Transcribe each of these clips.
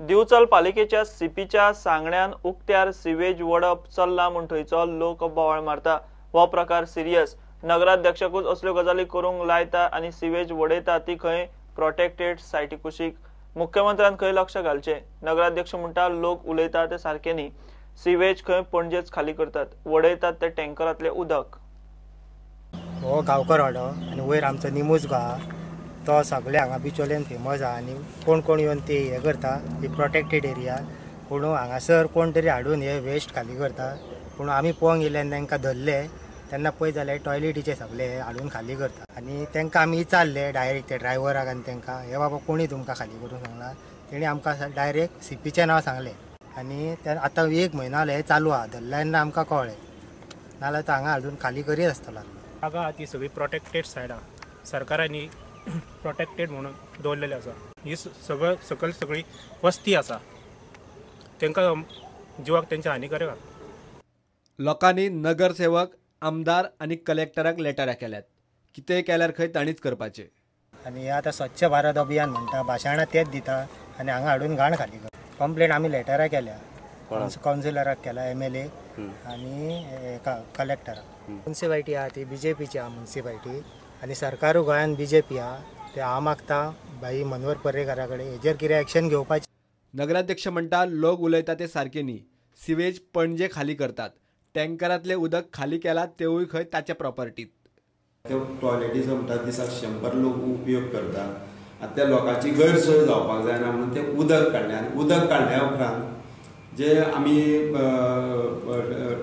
दिवचल पालिकेच्या सीपीच्या सांगण्यान उक्त्यार सिवेज वडप चल्ला म्हूण थंयचो लोक बोवाळ मारता. हो प्रकार सिरियस. नगराध्यक्षकूच असल्यो गजाली करूंक लायता आनी सिवेज वडयता ती खंय प्रोटेक्टेड सायटी कुशीक. मुख्यमंत्र्यान खंय लक्ष घालचें. नगराध्यक्ष म्हणटा लोक उलयता ते सारके न्ही. सिवेज खंय पणजेच खाली करतात, वडयतात ते टँकरांतलें उदक. हो गांवकर वाडो आनी वयर आमचो निमूज गांव आहा तो सगळे हांगा बिचोल्यान फेमस आहा आनी कोण कोण येवन ते हे करता. ही प्रोटेक्टेड एरिया पूण हांगासर कोण तरी हाडून हे वेस्ट खाली करता. पूण आमी पळोवंक गेले आनी तांकां धरले तेन्ना पळय जाल्यार टॉयलेटीचे सगळे हाडून खाली करता. आनी तांकां आमी विचारले डायरेक्ट ते ड्रायव्हराक आनी तांकां हे बाबा कोणी तुमकां खाली करूंक सांगला, तेणी आमकां डायरेक्ट सीपीचें नांव सांगलें. आनी आतां एक म्हयनो जालो हें चालू आहा, धरले तेन्ना आमकां कळ्ळें, नाजाल्यार तो हांगा हाडून खाली करीत आसतलो. जागा आहा ती सगळी प्रोटेक्टेड सायड आहा, सरकारांनी प्रोटेक्टेड म्हणून दवरलेले आसा. ही सगळं सकयल सगळी वस्ती आसा, तांकां जिवाक तेंच्या हानिकारक आसा. लोकांनी नगरसेवक, आमदार आनी कलेक्टराक लेटरां केल्यात. कितेंय केल्यार खंय तांणीच करपाचें. आनी आतां स्वच्छ भारत अभियान म्हणटा, भाशणां तेच दिता आनी हांगा हाडून घाण खाली करता. कंप्लेन आमी लेटरां केल्या, कावन्सिलराक केला, MLA आनी कलेक्टराक. मुन्सिपालिटी आहा ती बीजेपीची आहा मुन्सिपालिटी आनी सरकारूय गोंयान बीजेपी आहा. ते हांव मागता भाई मनोहर पर्रेकारा कडेन हेजेर कितें एक्शन घेवपाचें. नगराध्यक्ष म्हणटा लोक उलयता ते सारके न्ही. सिवेज पणजे खाली करतात, टँकरांतलें उदक खाली केला तेवूय खंय ताच्या प्रॉपर्टीत. त्यो टॉयलेटीचो म्हणटा दिसाक 100 लोक उपयोग करता. आतां त्या लोकांची गैरसोय जावपाक जायना म्हणून तें उदक काडलें आनी उदक काडल्या उपरांत जे आमी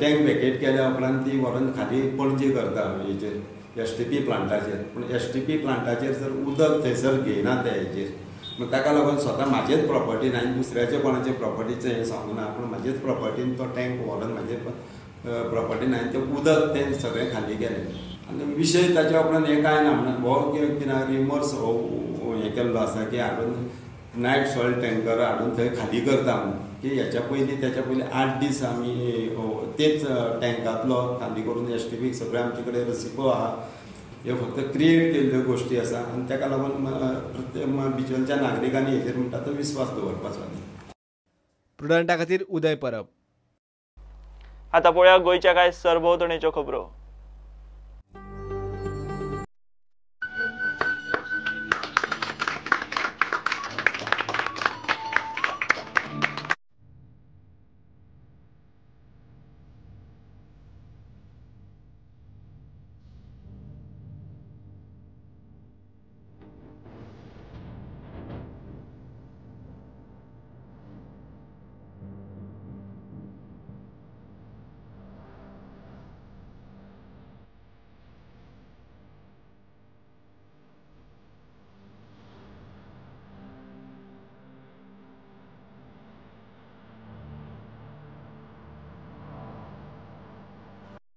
टँक वेकेट केल्या उपरांत ती व्हरून खाली पणजे करता हेजेर STP प्लांटाचेर. पूण STP प्लांटाचेर जर उदक थंयसर घेयना ते हेजेर, मागीर ताका लागून स्वता म्हाजेच प्रॉपर्टीन हांवें दुसऱ्याचे कोणाचे प्रॉपर्टीचें हें सांगूना, पूण म्हाजेच प्रॉपर्टीन तो टँक व्हरून म्हाजे प्रॉपर्टीन हांवें तें उदक तें सगळें खाली केलें. आनी विशय ताच्या उपरांत हें कांय ना म्हणून हो कितें रिमोर्स हो हें केल्लो आसा की हाडून नायट सॉयल टँकर हाडून थंय खाली करता म्हणून, की हेच्या पयलीं तेच्या पयलीं 8 दीस आमी तेच टँकांतलो खाली करून STP सगळें आमचे कडेन रसिपो आहा. ह्यो फक्त क्रिएट केल्ल्यो गोश्टी आसा आनी ताका लागून प्रत्येक बिचोलच्या नागरिकांनी हेजेर म्हणटा तो विस्वास दवरपाचो. प्रुडंटा खातीर उदय परब. आतां पळोवया गोंयच्या कांय सरभोंवतणेच्यो खबरो.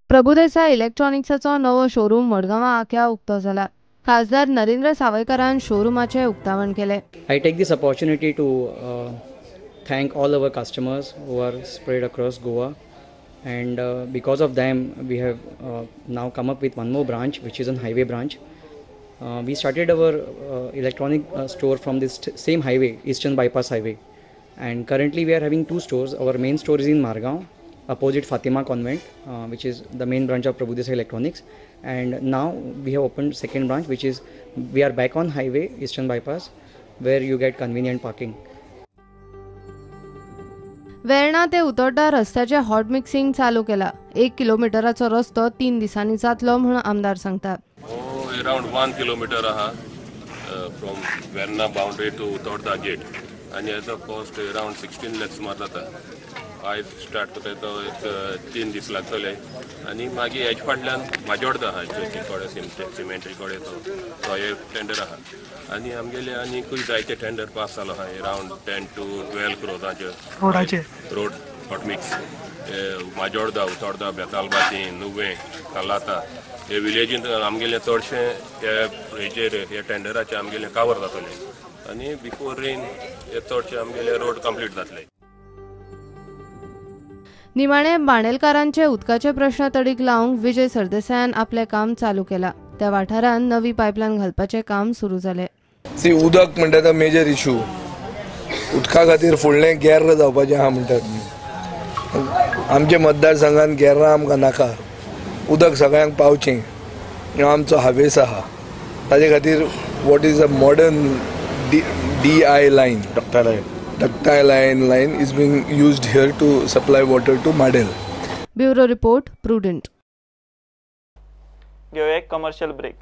प्रभुदेसाय इलेक्ट्रॉनिक्साचो नवो शोरूम मडगांवां आख्या उक्तो जाला. खासदार नरेंद्र सावयकारान शोरुमाचें उक्तावण केलें. I take this opportunity to thank all our customers who are spread across Goa, and because of them we have now come up with one more branch, which is an highway branch. We started our electronic store from this same highway, Eastern Bypass Highway, and currently we are having 2 stores. Our main store is in Margao, opposite Fatima Convent, which is the main branch of Prabhudesai Electronics, and now we have opened second branch, which is we are back on highway, Eastern Bypass, where you get convenient parking. Verna ते उतोड्डा रस्त्याचे hot mixing चालू केला. 1 किलोमिटराचो रस्तो 3 दिसांनी जातलो म्हूण आमदार सांगता. अराउंड 1 किलोमीटर आहा from Verna boundary to Utorda gate, आनी हेजो कॉस्ट अराउंड 16 lakhs सुमार जाता. आयज स्टार्ट करता तो एक 3 दीस लागतले आनी मागीर हेज फाटल्यान माजोड्डा आहा, थोडे सिमेंटरी कडेन तो एक टेंडर आहा आनी आमगेले आनीकूय जायते टेंडर पास जालो आहा around 10 to 12 क्रोजांचे रोडाचे road hot mix Majorda, Utorda, Betalbatim, Nuvem, Calata हे विलेजींत आमगेले चडशे हे हेजेर हे टेंडराचे आमगेले कावर जातले आनी बिफोर रेन हे चडशे आमगेले रोड कंप्लीट जातले. निमाणे बाणेलकारांचे उदकाचे प्रश्न तडीक लावंक विजय सरदेसायान आपलें काम चालू केला. त्या वाठारांत नवी पायपलायन घालपाचें काम सुरू जालें. सी, उदक म्हणटा तो मेजर इशू. उदका खातीर फुडलें गेर्र जावपाचें आहा म्हणटात. आमच्या मतदारसंघान गेर्रां आमकां नाका, उदक सगळ्यांक पावचें हो आमचो हावेस आहा. ताजे खातीर what is a modern DI line, ductile iron line is being used here to supply water to Madel. Bureau report, Prudent. घेवया एक कमर्शियल ब्रेक.